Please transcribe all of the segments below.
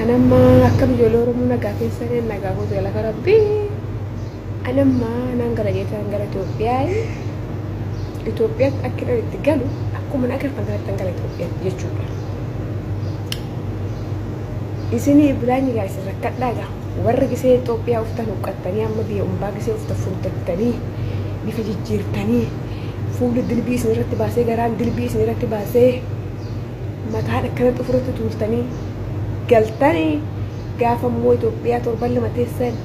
Anamma akkam ijoollee Oromoo nagaa keessanii nagaa gootu lafa rabbii. Anamma nan gara jeetan gara Itoophiyaa. Itoophiyaatti akka inni itti galu akkuma na agartan kanatti gara Itoophiyaatti jechuudha. Isinii bilaan egaa isin rakkadhaa egaa warri gisee Itoophiyaa uftan huqqattanii amma biyya umbaa gisee uftan furdattanii bifa jijjiirtanii fuulli dilbii isin irratti baasee garaan dilbii isin irratti baasee mataan akkanatti ofirratti tuultanii galtanii gaafa immoo Itoophiyaa torban lama teessan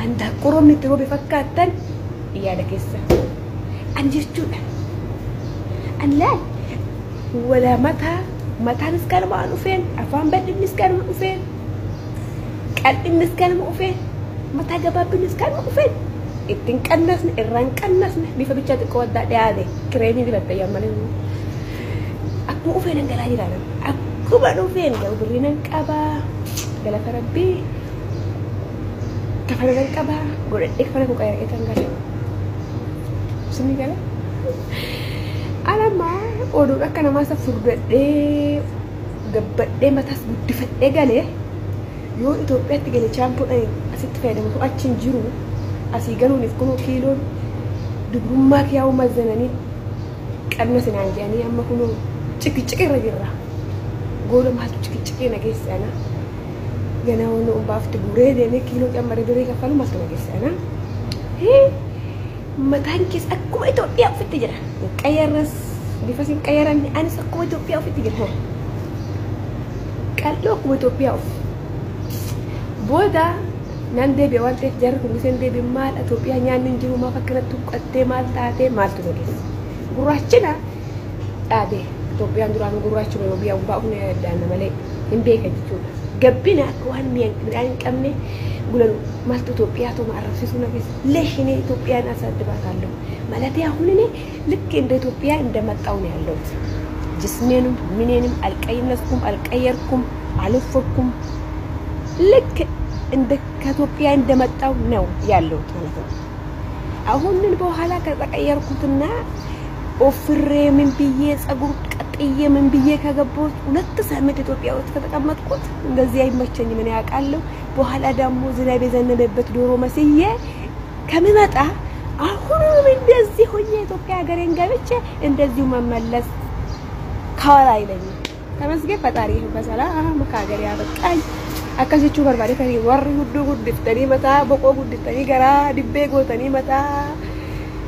handaaqqoo roobni itti roobe fakkaattan yaada keessa. An jechuudha. An laal wala mataa mataanis kanuma an dhufeen afaan bal'innis kanuma dhufeen qal'innis kanuma dhufeen mataa gabaabinnis kanuma dhufeen ittiin qannasne irraan qannasne bifa bichaa xiqqoo addaa dhiyaate kireemii dibatte yammalee akkuma dhufeen dhangala'aa jira akkuma dhufeen garuu birrii nan qabaa galata rabbii kafana nan qabaa godhadhee kafana koo qayyaree tan gala isinii gala anamma oduun akka namaa isa furdadhee gabbadhee mataas guddifadhee galee yoo Itoophiyaatti gale chaampoodhaan asitti fayyadamu achi hin jiru asii galuuniif kunoo kiiloon dubrummaa kiyaa'uu mazzananii qanna sinaan jedhanii amma kunoo ciqiciqi irra jirra. Goola maaltu ciqiciqii na geesse ana. Ganaa waan umbaafti guuree deemee kiiloo cammaree birrii kaffalu maaltu na geesse ana. Mataan kees akkuma Itoophiyaa ofitti jira. Hin qayyarras bifa hin qayyaranne anis akkuma Itoophiyaa ofitti jira. Qal'oo akkuma Itoophiyaa of. Booda nan deebi'a waan ta'eef jarri kun giseen deebi'e maal Itoophiyaa nyaanni hin jiru maaf akkanatti huqqattee maal taatee maaltu na geesse. Gurraachina dhaabee Itoophiyaan duraan gurraachuma yoo biyya gubbaa ufne addaanna malee hin beekan jechuudha. Gabbina akka waan midhaan hin qabne gulalu maaltu Itoophiyaa tuma arrabsiisuu na geesse. ለሽ እኔ ኢትዮጵያን አሳድባታለሁ ማለቴ አሁን እኔ ልክ እንደ ኢትዮጵያ እንደመጣው ነው ያለሁት። ጅስሜንም ምኔንም አልቀነስኩም፣ አልቀየርኩም፣ አልወፈርኩም። ልክ እንደ ከኢትዮጵያ እንደመጣው ነው ያለሁት ማለት ነው። አሁንን በኋላ ከተቀየርኩትና ወፍሬ ምን ብዬ ጸጉር ቀጥዬ ምን ብዬ ከገባሁት 2 ሳምንት ኢትዮጵያ ውስጥ ከተቀመጥኩት እንደዚህ አይመቸኝም፣ እኔ አውቃለሁ። በኋላ ደግሞ ዝናብ የዘነበበት ዶሮ መስዬ ከምመጣ አሁንም እንደዚህ ሆኜ ኢትዮጵያ ሀገሬን ገብቼ እንደዚሁ መመለስ ከኋላ አይለኝም። ተመስገን ፈጣሪ በሰላም ከሀገሬ ያበቃኝ። Akkas jechuu barbaade kan warri hudduu guddiftanii mataa boqoo guddiftanii garaa dibbee gootanii mataa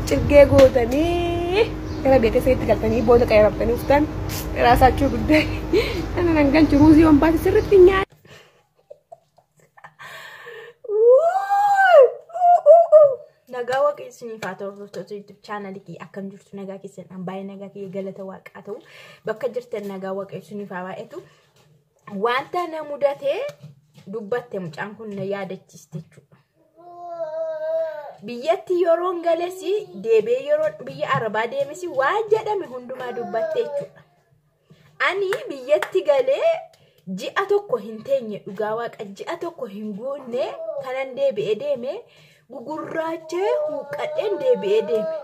cirgee gootanii gara biyya keessatti galtanii booda qayyaramtanii uftan ራሳችሁ ጉዳይ ana nan galchu ruuzii hombaati sirriitti nyaata. Nagaa waaqa isiniif haa ta'u hordoftoota YouTube chaanalii kiyya akkam jirtu nagaa keessan an baay'ee nagaa kiyya galata waaqaa ta'u bakka jirtan nagaa waaqa isiniif haa baay'atu. Wanta na mudatee dubbatte mucaan kun na yaadachiiste jechuudha. Biyyatti yeroon gales deebi'ee yeroo biyya Arabaa deemes waan jedhame hundumaa dubbatte jechuudha. Ani biyyatti galee ji'a tokko hin teenye dhugaa waaqa ji'a tokko hin guunne kanan deebi'ee deeme gugurraachee huuqqadheen deebi'ee deeme.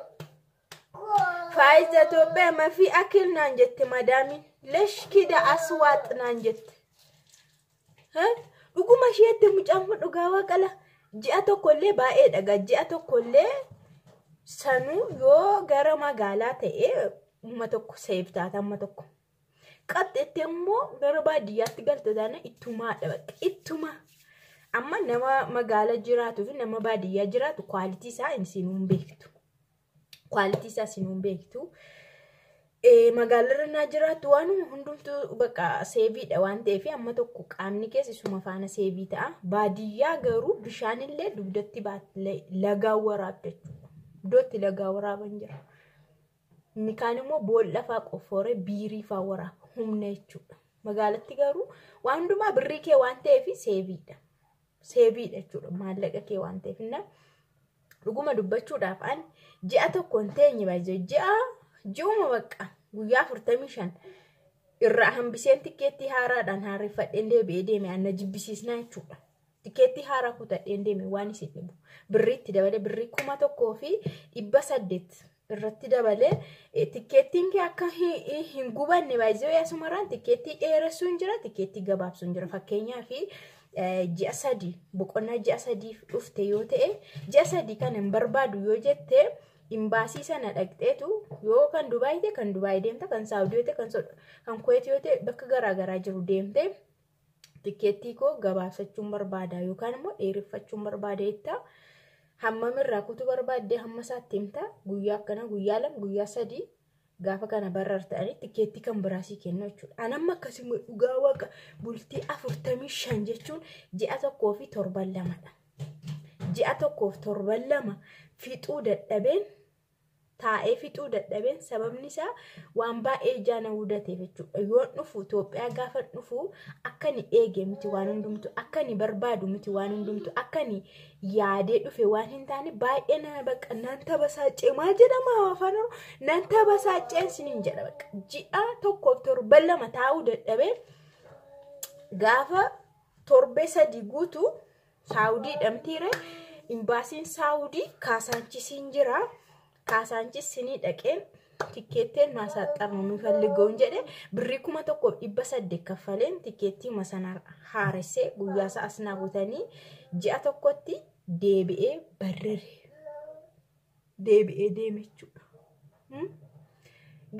Faayiza Itoophiyaa mafii akil naan jette madaamiin leshkida aswaax naan jette. Dhuguma isheetti mucaan kun dhugaa waaqala ji'a tokkollee baay'ee dhaga ji'a tokkollee sanuu yoo gara magaalaa ta'e amma tokko seef taata amma tokko. Qaxxeetti immoo gara baadiyyaatti galte taana ittumaadha bakka ittuma. Amma nama magaala jiraatuu fi nama baadiyyaa jiraatu kwaalitii isaa isinuu hin beektu. Kwaalitii isaa isinuu hin beektu. Magaalarra naa jiraattu waanuma hundumtuu bakka seeviidha waan ta'eef amma tokko qaamni keessa isuma faana seevii ta'a. Baadiyyaa garuu bishaanillee dugdatti baatlee lagaa waraabda jechuudha. Iddootti lagaa waraaban jira. Inni kaan immoo boolla fa'aa qoffooree biirii fa'aa waraaba humna jechuudha. Magaalatti garuu waan hundumaa birrii kee waan ta'eef seeviidha. Seeviidha jechuudha maallaqa kee waan ta'eef. Dhuguma dubbachuudhaaf ani ji'a tokko hin teenye baay'ee ji'a ji'uma bakka guyyaa 45 irraa hambiseen tikkeettii haaraadhaan haareffadheen deebi'ee deeme anna jibbisiisnaa jechuudha. Tikkeettii haaraa kutadheen deeme waan isin dhibu. Birriitti dabalee birrii 1800 Irratti dabalee tikkeettiin kee akka hin gubanne baay'ee asumarraan tikkeettii dheeressuun jira, tikkeettii gabaabsuun jira. Fakkeenyaaf ji'a 3 boqonnaa ji'a 3 dhufte yoo ta'e ji'a 3 kan hin barbaadu yoo jette imbaasii sana dhaqxeetu yoo kan Dubaay ta'e kan Dubaay deemta, kan Saawudii yoo ta'e kan Kuweet yoo ta'e bakka garaagaraa jiru deemte tikkeettii koo gabaabsachuun barbaada yookaan immoo dheereffachuun barbaada jetta. Hammam irraa kutuu barbaadde hamma isaatti himta. Guyyaa akkana guyyaa 2 guyyaa 3 gaafa kana barar ta'anii tikkeettii kan biraasii kennu jechuudha. An amma akkasuma dhugaa waaqa bultii 45 jechuun ji'a 1 fi torban 2dha. Ji'a 1 fi torban 2 fixuu dadhabeen taa'ee fixuu dadhabeen sababni isaa waan baay'ee ijaa na mudateef jechuudha. Yoon dhufu Itoophiyaa gaafa dhufu akka ni eege miti waan hundumtu, akka ni barbaadu miti waan hundumtu, akka ni yaadee dhufe waan hin taane baay'ee na baqa nan tabasaacee maal jedhama afaan Oromoo nan tabasaaceen siniin jedha baqa. Ji'a 1 fi torban 2 taa'uu dadhabee gaafa torbee 3 guutu Saawudii dhamtiire imbaasiin Saawudii Kaasaanchisiin jira. Kaasaanchis sinii dhaqeen tikkeetteen maasaxxarnu nu falligoon jedhe birrii 1800 kaffaleen tikkeettii masana haaressee guyyaa isaa as naa butanii ji'a 1tti deebi'ee barrere. Deebi'ee deeme jechuudha.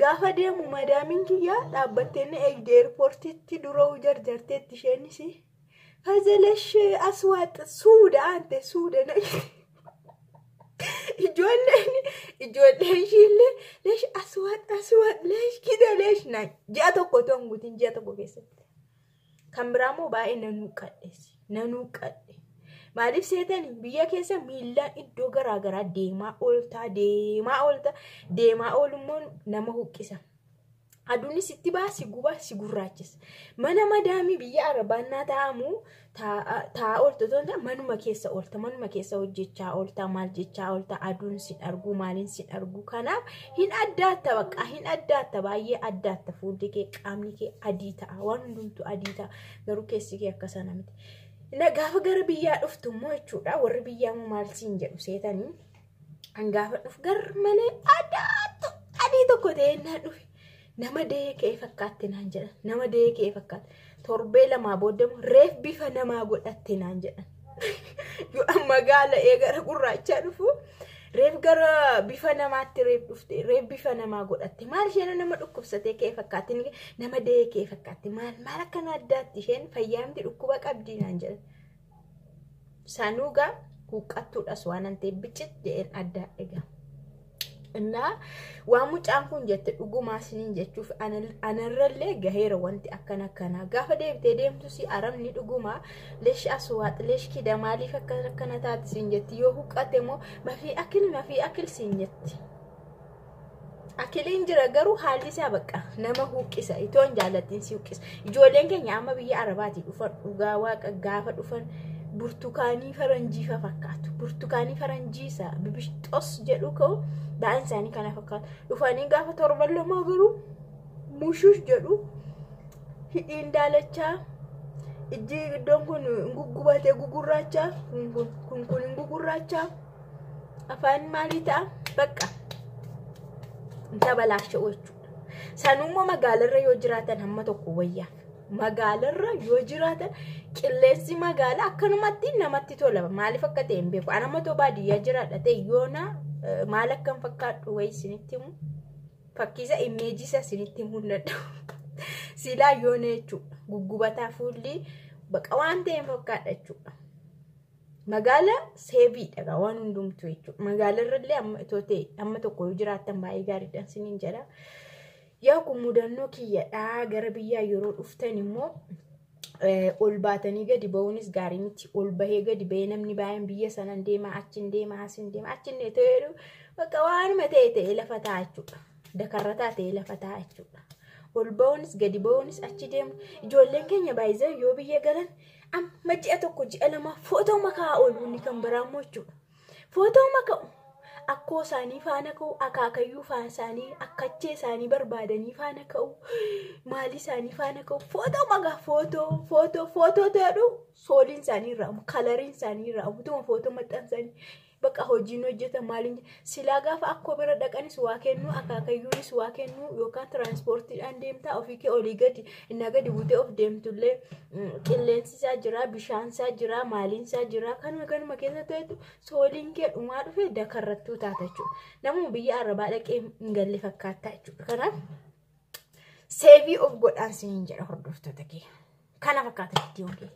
Gaafa deemu madaamiin kiyyaa dhaabbattee na eegde eerpoortiitti dura jarjarteetti isheenis fazalash aswaax suuda ante suuda na ijoolleen ishiillee leesh aswaat aswaat leesh kida leesh naan ji'a 1 otoo hin guutin ji'a 1 keessatti. Kan biraa immoo baay'ee nanuu qadhe. Maaliif seetanii biyya keessa miillaan iddoo garaagaraa deemaa oolta deemaa oolummoo nama huqqisa. Aduunis itti ba'a si gubaa si gurraachisa. Mana madaamii biyya Arabaannaa taa'amu taa'aa ooltu otoo hin taane manuma keessa oolta, manuma keessa hojjechaa oolta, maal jechaa oolta, aduun si argu, maaliin si argu. Kanaaf hin addaatta bakka hin addaatta baay'ee addaatta fuulli kee qaamni kee adii ta'a waan hundumtu adii ta'a garuu keessi kee akka sana miti. Gaafa gara biyyaa dhuftu immoo jechuudha warri biyyaa immoo maal siin jedhu seetanii an gaafa dhufu gar malee addaattu adii tokko ta'ee naan dhufe. Nama da'ee ka'ee fakkaatti naan jedhan. Nama da'ee ka'ee fakkaatti. Torbee 2 booda reef bifa namaa godhatte naan jedhan. Yoo amma gaala'ee gara gurraachaa dhufu reef gara bifa namaatti reef dhufte reef bifa namaa godhatte. Maal isheen nama dhukkubsatee ka'ee fakkaatti nama da'ee ka'ee fakkaatti. Maal maal akkana addaatti isheen fayyaamti dhukkuba qabdi naan jedhan. Sanuugaa huqqattuudhas waan an ta'e bicit jedheen addaa egaa. Innaa waan mucaan kun jette dhugumaa isiniin jechuuf anarrallee gaheera wanti akkana akkanaa gaafa deebitee deemtus arabni dhugumaa leesh aswaat leesh kida maaliif akkana taate siin jetti yoo huqqate immoo mafii akil siin jetti. Akiliin jira garuu haalli isaa bakka nama huqqisa itoon jaalattiin si huqqisa. Ijoolleen keenya amma biyya Arabaatii dhufan dhugaa waaqa gaafa dhufan burtukaanii faranjiifa fakkaatu. Burtukaanii faranjiisa bibishxos jedhu ka'u baay'een isaanii kana fakkaatu. Dhufanii gaafa torban 2 garuu mushush jedhu hidhiin daalachaa ijji iddoon kun guggubatee gugurraachaa kun kun gugurraachaa afaan maalii ta'a bakka dabalaasha'u jechuudha. Sanummoo magaalarra yoo jiraatan hamma tokko wayyaaf. Magaalarra yoo jiraatan qilleensi magaalaa akkanumatti namatti tola. Maaliif akka ta'e hin beeku. Ani amma too baadiyyaa jiraadha ta'e yoona maal akkam fakkaadhu wayii isinitti himu. Fakkiisa imeejisa isinitti himuu hin danda'u. Silaa yoona jechuudha. Guggubataa fuulli baqa waan ta'e fakkaadha jechuudha. Magaala seeviidha waan hundumtu jechuudha. Magaalarra amma itoo ta'e amma tokko yoo jiraattan baay'ee gaariidha isiniin jedha. Yaa kun mudannoo kiyyadhaa gara biyyaa yeroo dhuftan immoo ol baatanii gadi ba'uunis gaarii miti. Ol bahee gadi bahee namni baay'een biyya sanan deema achiin deema asiin deema achiin ta'ee bakka waanuma ta'e ta'ee lafa taa'a jechuudha. Dakarrataa ta'ee lafa taa'a jechuudha. Ol ba'uunis gadi ba'uunis achi deemu. Ijoolleen keenya baay'ee yoo biyya galan amma ji'a 1 ji'a 2 footoo makaa oolu inni kan biraa immoo jechuudha. Footoo maka'u. Akkoo isaanii faana ka'u, akaakayyuu faana isaanii, akkachee isaanii barbaadanii faana ka'u, maalii isaanii faana ka'u, footoo magaa footoo footoo footoo ta'edhu sooliin isaanii irraa, kalariin isaanii irraa, utuma footoo maxxansanii Bakka hojiin hojjetan maaliin silaa gaafa akkoo bira dhaqanis waa kennuu, akaakayyuunis waa kennuu, yookaan tiraanspoortiidhaan deemtaa ofii kee olii gadi innaa gadi buutee of deemtullee qilleensi isaa jira, bishaan isaa jira, maaliin isaa jira, kanuma kanuma keessa ta'etu sooliin kee dhumaa dhufe dakarrattuu taata jechuudha. Namuma biyya arabaa dhaqee hin galle fakkaata jechuudha. Kanaaf save of godhaan siniin jedha, hordoftoota kee. Kana fakkaata viidiyoon kee.